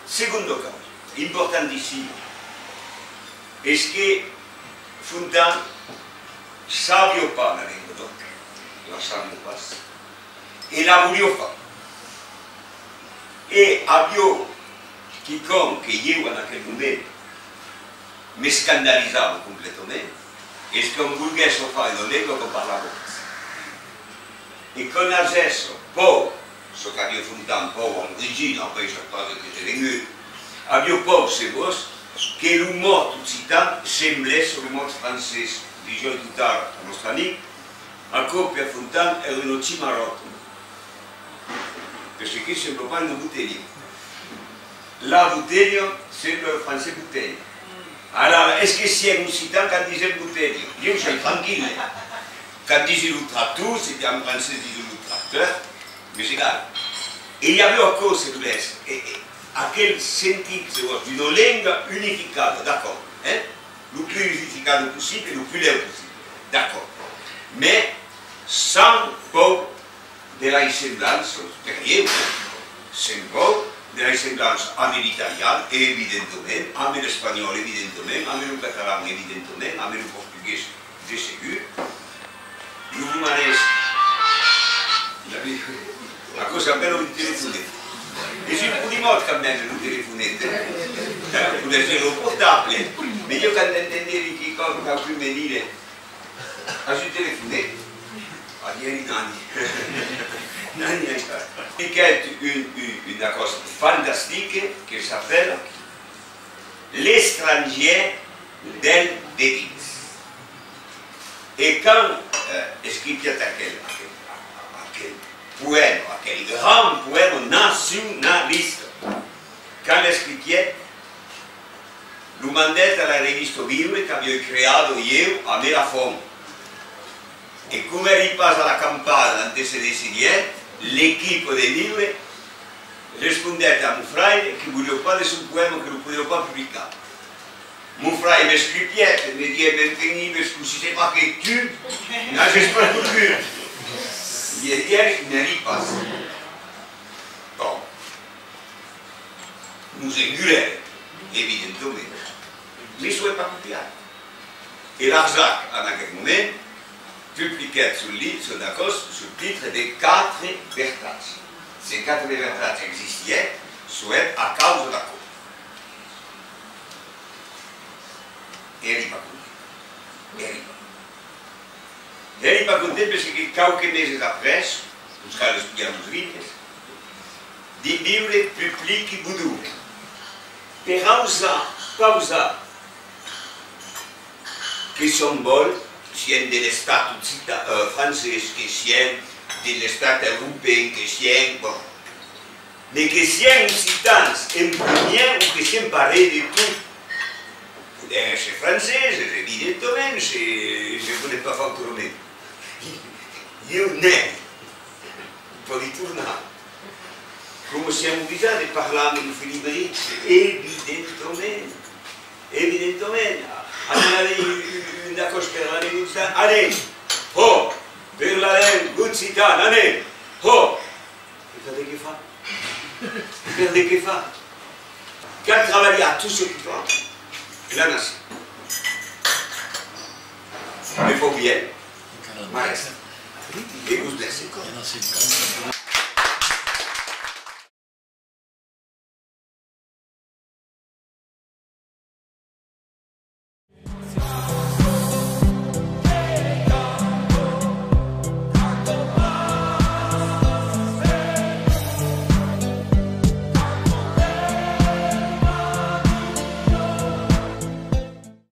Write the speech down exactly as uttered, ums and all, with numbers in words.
Segonda causa, importantissima, es que Fontan sabiá pas la lenga d'òc, la sabiá pas, e la voliá far. E aviá quicòm que ieu, en aquel moment, m'escandalizava completament, es qu'òm volguèssa far una lenga qu'òm parlava pas. E qu'òm agèssa paur, çò qu'aviá Fontan, paur a l'origina, après sap pas de qué es vengut, aviá paur, se vòs, que lo mot occitan semblèsse lo mot francés. Disiái tot ara a nòstre amic, aquò per Fontan èra una chimarròta, perque sembla pas una botelha. La botelha sembla en francés bouteille. Alara, es que sièm occitans quand disèm botelha? Ieu soi tranquille. Quand disi lo tractor, se en francés disi lo tracteur, m'es egal. E i aviá aquò, se volètz, e, e, aquel sentit, se vòs, d'una lenga unificada, d'acòrd, eh? Lo plus unificada possible, lo plus lèu possible, d'acòrd. Mès sens paur de las semblanças, per ieu, eh, sens paur de las semblanças amb l'italian, evidentament, amb l'espanhòl, evidentament, amb lo catalan, evidentament, amb lo portugués, de segur. Lo romanés, aquò s'apèla un telefonet. Es un polimòt quand mème, lo telefonet, eh? Podètz dire lo portable, mès ieu quand entendèri quicòm, qualqu'un me dire, As un telefonet? A dire, nani. Nani, nani. Expliquèt un, un, una causa fantastica que s'apèla l'estrangièr del dedins. E quand, eh, escrivièt aquel, aquel, aquel poèma, aquel grand poèma nacionalista, quand l'escrivièt, lo mandèt a la revista Viure qu'aviái creada ieu amé Lafont. E coma èri pas a l'acampada ante se decidièt, l'equipa de Viure respondèt a mon fraire que voliá pas de son poèma, que lo podiá pas publicar. Mon fraire m'escrivièt e me dièt: Benvenido, cossí se fa que tu n'ages pas volgut? Li diguèri: N'èri pas. Bon. Nos engulèt, evidentament. Mès çò es pas copiat. E Larzac, en aquel moment, publiquèt son li-, son aquòs sous titre de Quatre vertats. Se Quatre vertats existiguèt, çò es a causa d'aquò. E èri pas content. Èri pas content. Èri pas content perque qualques meses après, nos cal estudiar los libres, dins Viure publiqui Bodure. Per ausar, pausar, que siam vòl, siam de l'estat occita-, eh, francés, que siam de l'estat europèu, que siam, bon, mès que siam occitans en primièr o que siam pas res de tot. Podèm èsser franceses, evidentament, se, se podèm pas far autrament. Ieu n'èri. Pòdi tornar. Coma siam obligats de parlar amb lo Felibritge, evidentament. Evidentament. Anam aver un, un, un d'aquòs per la lenga occitana. Anem! Hò! Per la lenga occitana, anem! Hò! E per de qué far? Per de qué far? Cal trabalhar tot çò que fa la nacion. Me fau bien, maèstre. E vos mercé.